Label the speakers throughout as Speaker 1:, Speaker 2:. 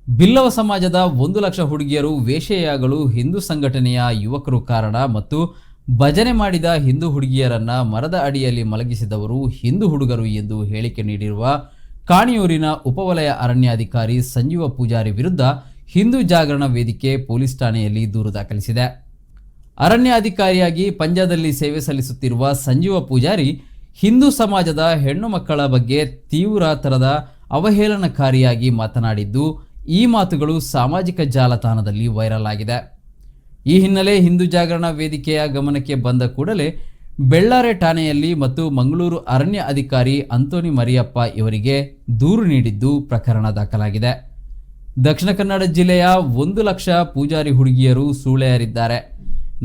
Speaker 1: ಬಿಲ್ಲವ ಸಮಾಜದ 1 ಲಕ್ಷ ಹುಡುಗಿಯರು ವೇಶ್ಯೆಯಾಗಲು ಹಿಂದೂ ಸಂಘಟನೆಯ ಯುವಕರು ಕಾರಣ ಮತ್ತು ಭಜನೆ ಮಾಡಿದ ಹಿಂದೂ ಹುಡುಗಿಯರನ್ನ ಮರದ ಅಡಿಯಲ್ಲಿ ಮಲಗಿಸಿದವರು ಹಿಂದೂ ಹುಡುಗರು ಎಂದು ಹೇಳಿಕೆ ನೀಡಿರುವ ಕಾಣಿಯೂರಿನ ಉಪವಲಯ ಅರಣ್ಯಾಧಿಕಾರಿ ಸಂಜೀವ ಪೂಜಾರಿ ವಿರುದ್ಧ ಹಿಂದೂ ಜಾಗರಣ ವೇದಿಕೆ ಪೊಲೀಸ್ ಠಾಣೆಯಲ್ಲಿ ದೂರು ದಾಖಲಿಸಿದೆ. ಅರಣ್ಯಾಧಿಕಾರಿಯಾಗಿ ಪಂಜಾದಲ್ಲಿ ಸೇವೆ ಸಲ್ಲಿಸುತ್ತಿರುವ ಸಂಜೀವ ಪೂಜಾರಿ ಹಿಂದೂ ಸಮಾಜದ ಹೆಣ್ಣು ಮಕ್ಕಳ ಬಗ್ಗೆ ತೀವ್ರ ತರದ ಅವಹೇಳನಕಾರಿಯಾಗಿ ಮಾತನಾಡಿದ್ದು, ಈ ಮಾತುಗಳು ಸಾಮಾಜಿಕ ಜಾಲತಾಣದಲ್ಲಿ ವೈರಲ್ ಆಗಿದೆ. ಈ ಹಿನ್ನೆಲೆ ಹಿಂದೂ ಜಾಗರಣ ವೇದಿಕೆಯ ಗಮನಕ್ಕೆ ಬಂದ ಕೂಡಲೇ ಬೆಳ್ಳಾರೆ ಠಾಣೆಯಲ್ಲಿ ಮತ್ತು ಮಂಗಳೂರು ಅರಣ್ಯ ಅಧಿಕಾರಿ ಅಂತೋನಿ ಮರಿಯಪ್ಪ ಇವರಿಗೆ ದೂರು ನೀಡಿದ್ದು, ಪ್ರಕರಣ ದಾಖಲಾಗಿದೆ. ದಕ್ಷಿಣ ಕನ್ನಡ ಜಿಲ್ಲೆಯ 1 ಲಕ್ಷ ಪೂಜಾರಿ ಹುಡುಗಿಯರು ಸೂಳೆಯರಿದ್ದಾರೆ.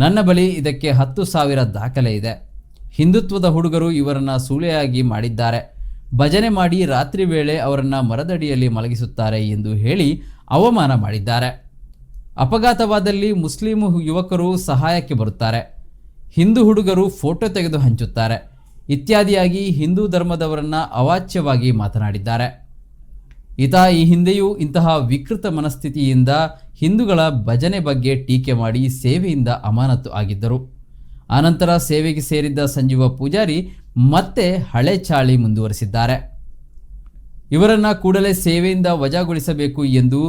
Speaker 1: ನನ್ನ ಬಳಿ ಇದಕ್ಕೆ 10,000 ದಾಖಲೆ ಇದೆ. ಹಿಂದುತ್ವದ ಹುಡುಗರು ಇವರನ್ನ ಸೂಳೆಯಾಗಿ ಮಾಡಿದ್ದಾರೆ. ಭಜನೆ ಮಾಡಿ ರಾತ್ರಿ ವೇಳೆ ಅವರನ್ನ ಮರದಡಿಯಲ್ಲಿ ಮಲಗಿಸುತ್ತಾರೆ ಎಂದು ಹೇಳಿ ಅವಮಾನ ಮಾಡಿದ್ದಾರೆ. ಅಪಘಾತವಾದಲ್ಲಿ ಮುಸ್ಲಿಂ ಯುವಕರು ಸಹಾಯಕ್ಕೆ ಬರುತ್ತಾರೆ, ಹಿಂದೂ ಹುಡುಗರು ಫೋಟೋ ತೆಗೆದು ಹಂಚುತ್ತಾರೆ ಇತ್ಯಾದಿಯಾಗಿ ಹಿಂದೂ ಧರ್ಮದವರನ್ನ ಅವಾಚ್ಯವಾಗಿ ಮಾತನಾಡಿದ್ದಾರೆ. ಈತ ಈ ಹಿಂದೆಯೂ ಇಂತಹ ವಿಕೃತ ಮನಸ್ಥಿತಿಯಿಂದ ಹಿಂದೂಗಳ ಭಜನೆ ಬಗ್ಗೆ ಟೀಕೆ ಮಾಡಿ ಸೇವೆಯಿಂದ ಅಮಾನತು ಆಗಿದ್ದರು. ಆನಂತರ ಸೇವೆಗೆ ಸೇರಿದ್ದ ಸಂಜೀವ ಪೂಜಾರಿ ಮತ್ತೆ ಹಳೆ ಚಾಳಿ ಮುಂದುವರಿಸಿದ್ದಾರೆ. ಇವರನ್ನ ಕೂಡಲೇ ಸೇವೆಯಿಂದ ವಜಾಗೊಳಿಸಬೇಕು ಎಂದು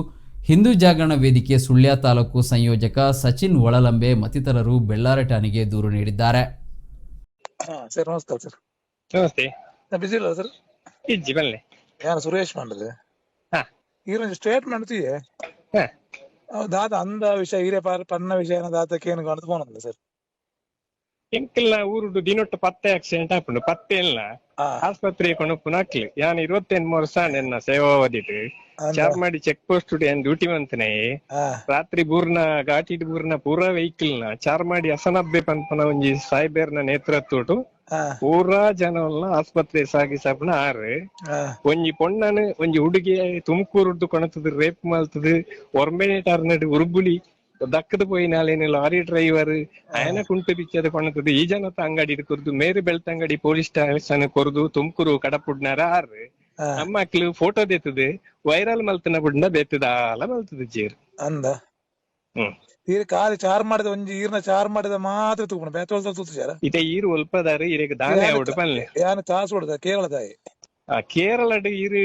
Speaker 1: ಹಿಂದೂ ಜಾಗರಣ ವೇದಿಕೆ ಸುಳ್ಯ ತಾಲೂಕು ಸಂಯೋಜಕ ಸಚಿನ್ ಒಳಲಂಬೆ ಮತ್ತಿತರರು ಬೆಳ್ಳಾರೆ ಠಾಣೆಗೆ ದೂರು ನೀಡಿದ್ದಾರೆ.
Speaker 2: ಹಾ ಸರ್, ನಮಸ್ಕಾರ ಸರ್.
Speaker 3: ನಮಸ್ತೆ.
Speaker 2: ನಾ ಬಿಸಿ ಇಲ್ಲ ಸರ್?
Speaker 3: ಇಜ್ಜಿ, ಬನ್ನಿ.
Speaker 2: ಯಾರು ಸುರೇಶ್ ಮಾಡಿದೆ. ಈರೊಂಜಿ ಸ್ಟೇಟ್ಮೆಂಟ್ ತೀಯೆ. ಅವು ದಾದ ಅಂದ ವಿಷಯ ಈರೆ ಪಾರ್ ಪನ್ನ ವಿಷಯ ದಾದಕ್ಕೆ ಏನು ಕಾಣುದು ಫೋನ್ ಅಂದ ಸರ್.
Speaker 3: ಎಂಕಲ್ನ ಊರುಡು ದಿನೊಟ್ಟು ಪತ್ತೆ ಆಕ್ಸಿಡೆಂಟ್ ಆಪುಂಡು, ಪತ್ತೆ ಇಲ್ಲ. ಆಸ್ಪತ್ರೆ ಕೊಂಡು ಅಕ್ಲಿ ಯಾನ್ 28 ವರ್ಷ ನೆನ್ನ ಸೇವಾವಧಿಟ್. ಚಾರ್ಮಾಡಿ ಚೆಕ್ ಪೋಸ್ಟ್ ಏನ್ ಡ್ಯೂಟಿ ಮಂತನೆ. ರಾತ್ರಿ ಬೂರ್ನ ಘಾಟಿಡ್ ಬೂರ್ನ ಪೂರಾ ವೆಹಿಕಲ್ ನ ಚಾರ್ಮಾಡಿ ಅಸನಬ್ಬೆ ಪನ್ಪನ ಒಂಜಿ ಸಾಯ್ಬೇರ್ನ ನೇತೃತ್ವಟು ಪೂರಾ ಜನವನ್ನ ಆಸ್ಪತ್ರೆ ಸಾಗಿಸಾಪುನ ಆರು. ಒಂಜಿ ಪೊಣ್ಣನ್, ಒಂಜಿ ಹುಡುಗಿ ತುಮಕೂರುಡ್ದು ಕೊಣತದ ರೇಪ್ ಮಲ್ತದು ಒರ್ಮೆನೆ ಟರ್ನಡ್ ಉರ್ಬುಲಿ ದಕ್ಕದ ಪೋಯಿನಾಲೇನು ಲಾರಿ ಡ್ರೈವರ್ ಆಯನ ಕುಂಟು ಬಿಚ್ಚದ ಕೊಣತದ ಈ ಜನತ ಅಂಗಡಿ ಕೊರ್ದು ಮೇರು ಬೆಳ್ತಂಗಡಿ ಪೊಲೀಸ್ ಸ್ಟೇಷನ್ ಕೊರ್ದು ತುಮಕೂರು ಕಡಪುಡ್ನಾರ ಆರು. ನಮ್ಮ ಮಕ್ಳು ಫೋಟೋ ದೇತದೆ ವೈರಲ್ ಮಲ್ತನ ಬುಡ್ನ ಬೇತದಾಲ ಮಲ್ತದ ಜೇರ್.
Speaker 2: ಅಂದ. ಈರ್ ಖಾಲಿ ಚಾರ್ ಮಾಡಿದ ಒಂಜಿ ಈರ್ನ ಚಾರ್ ಮಾಡಿದ ಮಾತ್ರ ತೂಪುಣ ಬೇತೋಲ್ ತೂತು ಸರ್.
Speaker 3: ಇತೆ ಈರು ಒಲ್ಪದಾರು, ಇರೆಗ್ ದಾನೆ ಅವಡು ಪನ್ಲೆ.
Speaker 2: ಯಾನ್ ಕಾಸು ಕೇರಳದಾಯಿ.
Speaker 3: ಆ ಕೇರಳಡ್ ಈರು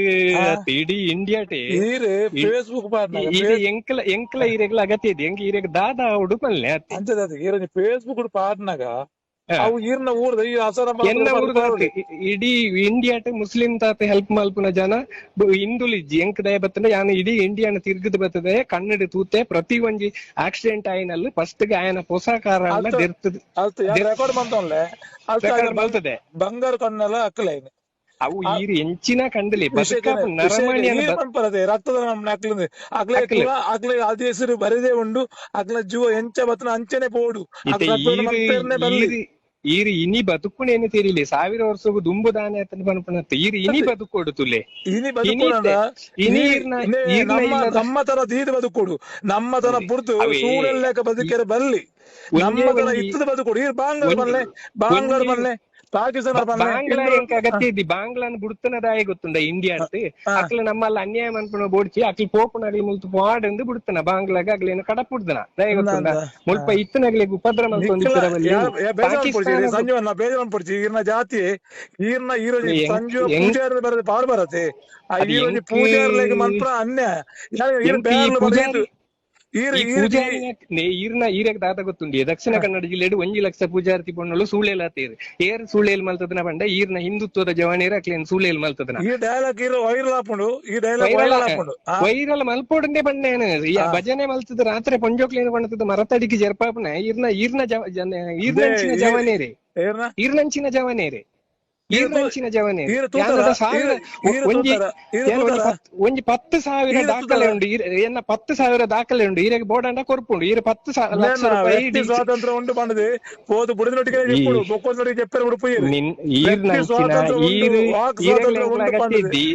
Speaker 3: ಇಡೀ ಇಂಡಿಯಾಟೆ.
Speaker 2: ಈರ್ ಫೇಸ್ಬುಕ್ ಪಾಡ್ನಾಗ
Speaker 3: ಇದು ಎಂಕಲ ಎಂಕಲ ಈರೆಗ್ಲ ಅಗತ್ಯ ಇದೆ, ಎಂಕ್ ಈರೆಗ್ ದಾದ ಅವಡು ಪನ್ಲೆ ಅತ್ತೆ.
Speaker 2: ಅಂಚದ ಈರೊಂಜಿ ಫೇಸ್ಬುಕ್ ಪಾಡ್ನಾಗ ಅವು ಈರ್ನ ಊರ್ದ ಈ ಅಸರ.
Speaker 3: ಎನ್ನ ಊರ್ದ ಇಡೀ ಇಂಡಿಯಾಟ್ ಮುಸ್ಲಿಂ ತಾತ ಹೆಲ್ಪ್ ಮಲ್ಪುನ ಜನ ಹಿಂದುಲಿಜ್ಜಿ. ಎಂಕ್ ದಯ ಬತ್ತಂಡ ಯಾನ್ ಇಡೀ ಇಂಡಿಯಾನ ತಿರ್ಗದ್ ಬರ್ತದೆ, ಕನ್ನಡ ತೂತೆ. ಪ್ರತಿ ಒಂಜಿ ಆಕ್ಸಿಡೆಂಟ್ ಆಯಿನಲ್ಲಿ ಫಸ್ಟ್ ಗೆ ಆಯನ ಪೊಸ ಕಾರ ದೆರ್ತದ.
Speaker 2: ರೆಕಾರ್ಡ್ ಮಂತೊನ್ಲೆ.
Speaker 3: ರೆಕಾರ್ಡ್ ಮಲ್ತದೆ.
Speaker 2: ಬಂಗಾರ ಕಣ್ಣೆಲ್ಲ ಅಕ್ಕಲೈನ್.
Speaker 3: ಅವು ಈರು ಎಂಚಿನ ಕಂಡಲಿ ಬದುಕ ನರಮಾಣಿಯನ
Speaker 2: ಪನ್ಪರದೆ ರಕ್ತದ ಅಕ್ಲಿಂದ ಅಕ್ಲೆ ಅಕ್ಲೆ ಅದೇ ಹೆಸರು ಬರದೇ ಉಂಡು. ಅಕ್ಲ ಜೀವ ಎಂಚ ಬತ್ತನ ಅಂಚನೆ ಪೋಡು.
Speaker 3: ಇತ್ತೆ ಈರು ಈರು ಈರು ಇನಿ ಬದುಕುನೇನು ತೆರಿಲಿ, ಸಾವಿರ ವರ್ಷಗು ದುಂಬು ದಾನೆ ಅತನ ಪನ್ಪುನತ್ತು. ಈರು ಇನಿ ಬದುಕೋಡು ತುಲೆ.
Speaker 2: ಇನಿ ಬದುಕೋಣ.
Speaker 3: ಇನಿ ಈರ್ನ ಈರ್ನ ಇಲ್ಲದ
Speaker 2: ನಮ್ಮ ತರ ದೀದ ಬದುಕೋಡು, ನಮ್ಮ ತರ ಪುರ್ತು
Speaker 3: ಅವೇ
Speaker 2: ಸೂಳೆಲ್ಲೇಕ ಬದುಕೆರೆ ಬಲ್ಲಿ.
Speaker 3: ಒಂಜೇ
Speaker 2: ನಮ್ಮ ತರ
Speaker 3: ಒಂಜಿ
Speaker 2: ಇತ್ತದ ಬದುಕೋಡು. ಈರ್ ಬಾಂಗ್ಲ
Speaker 3: ಒಂಜಿ
Speaker 2: ಬಲ್ಲೆ, ಬಾಂಗ್ಲಾಡ್
Speaker 3: ಒಂಜಿ
Speaker 2: ಬಲ್ಲೆ, ಪಾಕಿಸ್ತಾನ ಬಲ್ಲೆ.
Speaker 3: ಬಾಂಗ್ಲಾ ಎಂಕ್ ಅಗತ್ಯ ಇದ್ದಿ, ಬಾಂಗ್ಲಾನ್ ಬುಡ್ತನದಾಯ ಗೊತ್ತುಂಡ ಇಂಡಿಯಾ ಅಂತ. ಅಕ್ಲ ನಮ್ಮಲ್ಲ ಅನ್ಯಾಯ ಮನ್ಪುನ ಬೋಡ್ಚಿ, ಅಕ್ಲು ಪೋಪುನ ಮುಲ್ತು ಪಾಡಂದು ಬಿಡ್ತನ ಬಾಂಗ್ಲಾಗ ಅಗ್ಲೇನ ಕಡಪುಡ್ದನ ದಾಯ ಗೊತ್ತುಂಡ? ಮುಲ್ಪ ಇತ್ತನಗ್ಲಿಗ್ ಉಪದ್ರ ಮಲ್ತೊಂದಿತ್ತರ ಬಲ್ಲಿ. ಪಾಕಿಸ್ತಾನ
Speaker 2: ಸಂಜೀವನ ಬೇಜಾರ್ ಪಡ್ಚಿ. ಈರ್ನ ಜಾತಿ ಈರ್ನ ಈರೋಜಿ ಸಂಜೀವ ಪೂಜಾರಿ ಬರದೆ ಪಾಡು ಬರತ್ತೆ. ಆ
Speaker 3: ಅದು
Speaker 2: ಈರೋಜಿ
Speaker 3: ಎಂಕ್
Speaker 2: ಪೂಜಾರ್ಲೆಗ್ ಮನ್ಪುನ ಅನ್ಯಾಯ ಈರ್
Speaker 3: ಎಂಕ್ ಈ
Speaker 2: ಬೇರ್ಲ
Speaker 3: ಪೂಜಾರಿ
Speaker 2: ಬರೀತು ಈರ್
Speaker 3: ಈ
Speaker 2: ಈರ್
Speaker 3: ಪೂಜಾರಿನ ಈರ್ನ ಈರೆಗ್ ದಾದ ಗೊತ್ತುಂಡಿ? ದಕ್ಷಿಣ ಕನ್ನಡ ಜಿಲ್ಲೆಡ್ 1 ಲಕ್ಷ ಪೂಜಾರ್ತಿ ಪೊಣ್ಣುಲು ಸೂಳೇಲ್ ಆತೇರ್. ಏರ್ ಸೂಳೇಲ್ ಮಲ್ತದನ ಪಂಡ ಈರ್ನ ಹಿಂದುತ್ವದ ಜವಾನಿಯರ್ ಅಕ್ಲೇನ್ ಸೂಳೇಲ್ ಮಲ್ತದನ.
Speaker 2: ಈ ಡೈಲಾಗ್ ಈರ್ ವೈರಲ್ ಆಪುಂಡು, ಈ ಡೈಲಾಗ್
Speaker 3: ವೈರಲ್
Speaker 2: ವೈರಲ್ ಆಪುಂಡು.
Speaker 3: ವೈರಲ್ ಮಲ್ಪೋಡಂದೇ ಪಣ್ಣೇನು. ಈ ಭಜನೆ ಮಲ್ತದ ರಾತ್ರಿ ಪೊಂಜೋಕ್ಲೇನು ಪಣ್ಣತದ ಮರತಡಿಗೆ ಜರ್ಪಾಪುನ ಈರ್ನ ಈರ್ನ ಜನ ಈರ್ನಂಚಿನ ಜವನೇರಿ.
Speaker 2: ಏರ್ನ
Speaker 3: ಈರ್ನಂಚಿನ ಜವನೇರಿ, ಈರ್ನಂಚಿನ ಜವನೇರಿ.
Speaker 2: ಈರ್ ತೂತರ
Speaker 3: ಯಾನದ ಸಾವಿರ
Speaker 2: ಈರ್
Speaker 3: ಒಂಜಿ
Speaker 2: ತೂತರ ಈರ್
Speaker 3: ಯಾನ್ ಒಂಜಿ
Speaker 2: ತೂತರ
Speaker 3: ಒಂಜಿ 10,000
Speaker 2: ಈರ್
Speaker 3: ದಾಖಲೆ
Speaker 2: ತೂತರ
Speaker 3: ಉಂಡು. ಎನ್ನ 10,000 ದಾಖಲೆ ಉಂಡು. ಈರೆಗ್ ಬೋಡಂಡ ಕೊರ್ಪುಂಡು. ಈರ್ 10 ಲಕ್ಷ ರೂಪಾಯಿ
Speaker 2: ವ್ಯಕ್ತಿ ಸ್ವಾತಂತ್ರ್ಯ ಉಂಟು ಪಂಡದು ಪೋದು ಬುಡದೊಟ್ಟಿಗೆ ಚೆಪ್ಪುಡು ಬೊಕ್ಕೊಂದೊಟ್ಟಿಗೆ ಚೆಪ್ಪರೆ ಉಡುಪು.
Speaker 3: ನಿನ್
Speaker 2: ವ್ಯಕ್ತಿ
Speaker 3: ಈರ್ನಂಚಿನ
Speaker 2: ಸ್ವಾತಂತ್ರ್ಯ ಉಂಟು,
Speaker 3: ಈರ್
Speaker 2: ವಾಕ್
Speaker 3: ಈರೆಗ್ಲ
Speaker 2: ಸ್ವಾತಂತ್ರ್ಯ
Speaker 3: ಎಂಕ್ಲ
Speaker 2: ಉಂಟು
Speaker 3: ಅಗತ್ಯ
Speaker 2: ಪಂಡದು.
Speaker 3: ಇದ್ದಿ.